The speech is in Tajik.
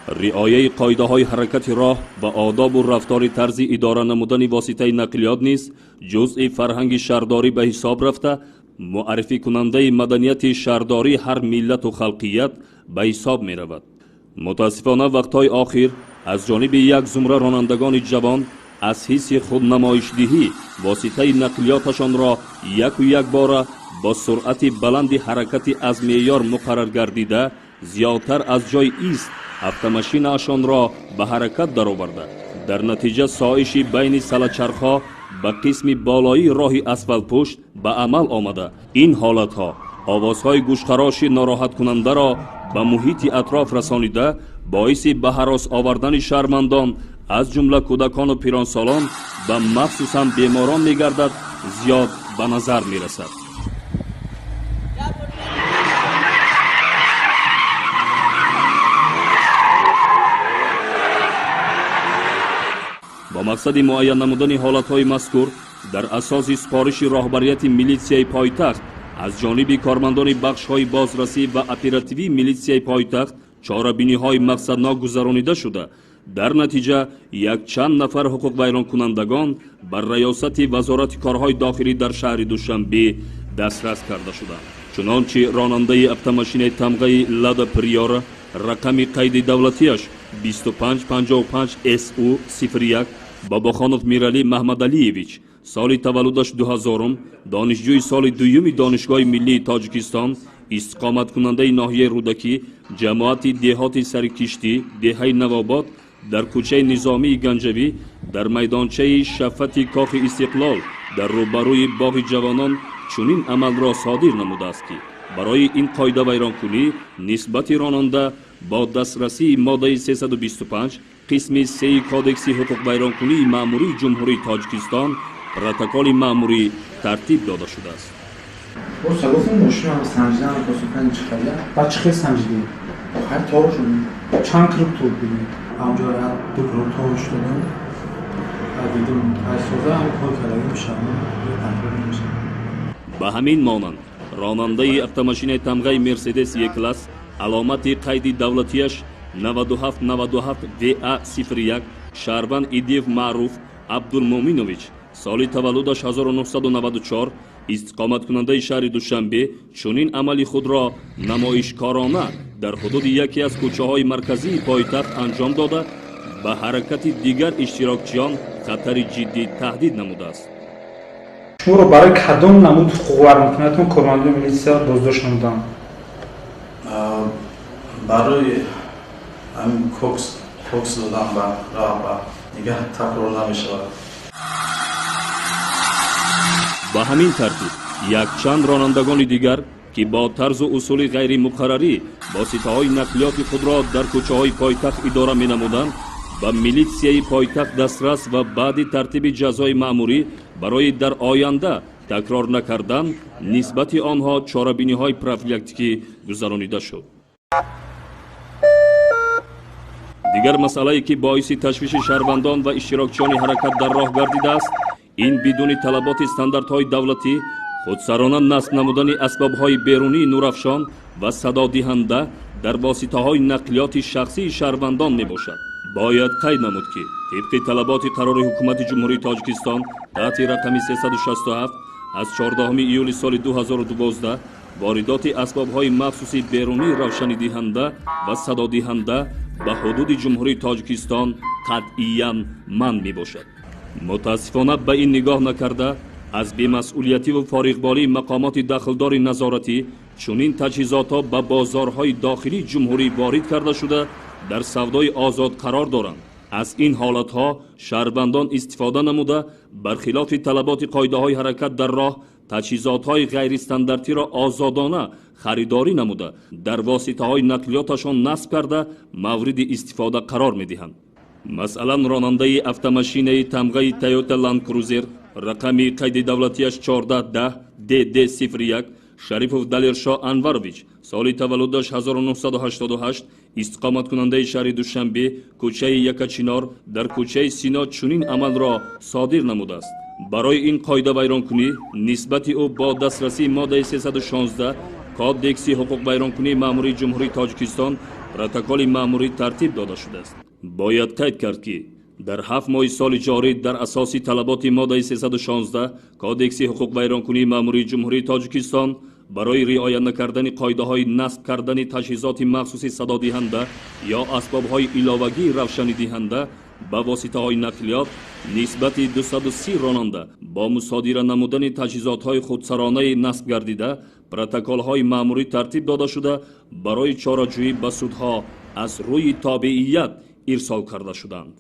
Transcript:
Риояи қоидаҳои ҳаракати роҳ ва одобу рафтори тарзи идора намудани воситаи нақлиёт низ ҷузъи фарҳанги шаҳрдорӣ ба ҳисоб рафта, муаррификунандаи маданияти шаҳрдории ҳар миллату халқият ба ҳисоб меравад. Мутаассифона, вақтҳои охир аз ҷониби як зумра ронандагони ҷавон аз ҳисси худнамоишдиҳӣ воситаи нақлиёташонро яку якбора бо суръати баланди ҳаракати аз меъёр муқаррар гардида, зиёдтар аз ҷойи ист автомашинаашонро ба ҳаракат дароварда, дар натиҷа соиши байни салачархҳо ба қисми болоии роҳи асфалтпӯш ба амал омада, ин ҳолатҳо овозҳои гӯшхароши нороҳаткунандаро ба муҳити атроф расонида, боиси ба ҳарос овардани шаҳрвандон, аз ҷумла кӯдакону пиронсолон ва махсусан беморон мегардад, зиёд ба назар мерасад. Бо мақсади муайян намудани ҳолатҳои мазкур дар асоси супориши роҳбарияти милитсияи пойтахт аз ҷониби кормандони бахшҳои бозрасӣ ва оперативии милитсияи пойтахт чорабиниҳои мақсаднок гузаронида шуда, дар натиҷа якчанд нафар ҳуқуқвайронкунандагон ба раёсати Вазорати корҳои дохилӣ дар шаҳри Душанбе дастрас карда шуданд. Чунончи ронандаи автомашинаи тамғаи Лада Приора рақами қайди давлатиаш 2555 СУ 01 Бобохонов Миралӣ Маҳмадалиевич, соли таваллудаш 2000, донишҷӯи соли дуюми Донишгоҳи миллии Тоҷикистон, истиқоматкунандаи ноҳияи Рӯдакӣ, ҷамоати деҳоти Сарикиштӣ, деҳаи Навобод, дар кӯчаи Низомии Ганҷавӣ, дар майдончаи шафати Кохи Истиқлол дар рӯбарӯи боғи ҷавонон чунин амалро содир намудааст, ки барои ин қоидавайронкунӣ нисбати ронанда бо дастрасии моддаи 325 қисми 3 Кодекси ҳуқуқвайронкунии маъмурии Ҷумҳурии Тоҷикистон протоколи маъмурӣ тартиб дода шудааст. Ба чӣ хел санҷидем? Чанд круг тоб дидем? Ҳамҷо ду круг тоб додам. Дидим айсоза ҳам кор кардаги мешавам, такрор намешавам. Ба ҳамин монанд ронандаи автомашинаи тамғаи Мерседес Е класс аломати қайди давлатиаш 9797 ВА 01 шаҳрванд Идиев Маъруф Абдулмуъминович, соли таваллудаш 1994, истиқоматкунандаи шаҳри Душанбе чунин амали худро намоишкорона дар ҳудуди яке аз кӯчаҳои марказии пойтахт анҷом дода, ба ҳаракати дигар иштирокчиён хатари ҷиддӣ таҳдид намудааст. Шуморо барои кадом намуд ҳуқуқвайронкуниятон кормандони милитсия боздошт намуданд? Барои ҳамин кокс додан ба роҳбар, дигар такрор намешавад. Ба ҳамин тартиб якчанд ронандагони дигар, ки бо тарзу усули ғайримуқаррарӣ воситаҳои нақлиёти худро дар кӯчаҳои пойтахт идора менамуданд, ба милитсияи пойтахт дастрас ва баъди тартиби ҷазои маъмурӣ барои дар оянда такрор накардан нисбати онҳо чорабиниҳои профилактикӣ гузаронида шуд. Дигар масъалае, ки боиси ташвиши шаҳрвандон ва иштирокчиёни ҳаракат дар роҳ гардидааст, ин бидуни талаботи стандартҳои давлатӣ худсарона насб намудани асбобҳои берунии нурафшон ва садодиҳанда дар воситаҳои нақлиёти шахсии шаҳрвандон мебошад. Бояд қайд намуд, ки тибқи талаботи қарори Ҳукумати Ҷумҳурии Тоҷикистон таҳти рақами 367 аз 14 июли соли 2012 воридоти асбобҳои махсуси берунии равшанидиҳанда ва садодиҳанда ба ҳудуди Ҷумҳурии Тоҷикистон қатъиян манъ мебошад. Мутаассифона, ба ин нигоҳ накарда, аз бемасъулиятиву фориғболии мақомоти дахлдори назоратӣ чунин таҷҳизотҳо ба бозорҳои дохилии ҷумҳурӣ ворид карда шуда, дар савдои озод қарор доранд. Аз ин ҳолатҳо шаҳрвандон истифода намуда, бархилофи талаботи қоидаҳои ҳаракат дар роҳ таҷҳизотҳои ғайристандартиро озодона харидорӣ намуда, дар воситаҳои нақлиёташон насб карда, мавриди истифода қарор медиҳанд. Масалан, ронандаи автомашинаи тамғаи Toyota Land Cruiser рақами қайди давлатиаш 1410 ДД 01 Шарипов Далершоҳ Анварович, соли таваллудаш 1988, истиқоматкунандаи шаҳри Душанбе, кӯчаи Якачинор, дар кӯчаи Сино чунин амалро содир намудааст. Барои ин қоидавайронкунӣ нисбати ӯ бо дастрасии моддаи 316 Кодекси ҳуқуқвайронкунии маъмурии Ҷумҳурии Тоҷикистон Протоколи маъмурӣ тартиб дода шудааст. Бояд қайд кард, ки дар 7 моҳи соли ҷорӣ дар асоси талаботи моддаи 316 Кодекси ҳуқуқвайронкунии маъмурии Ҷумҳурии Тоҷикистон барои риоя накардани қоидаҳои насб кардани таҷҳизоти махсуси садодиҳанда ё асбобҳои иловагии равшанидиҳанда ба воситаҳои нақлиёт нисбати 230 ронанда бо мусодира намудани таҷҳизотҳои худсаронаи насб гардида протоколҳои маъмурӣ тартиб дода шуда, барои чораҷӯӣ ба судҳо аз рӯи тобеият ирсол карда шуданд.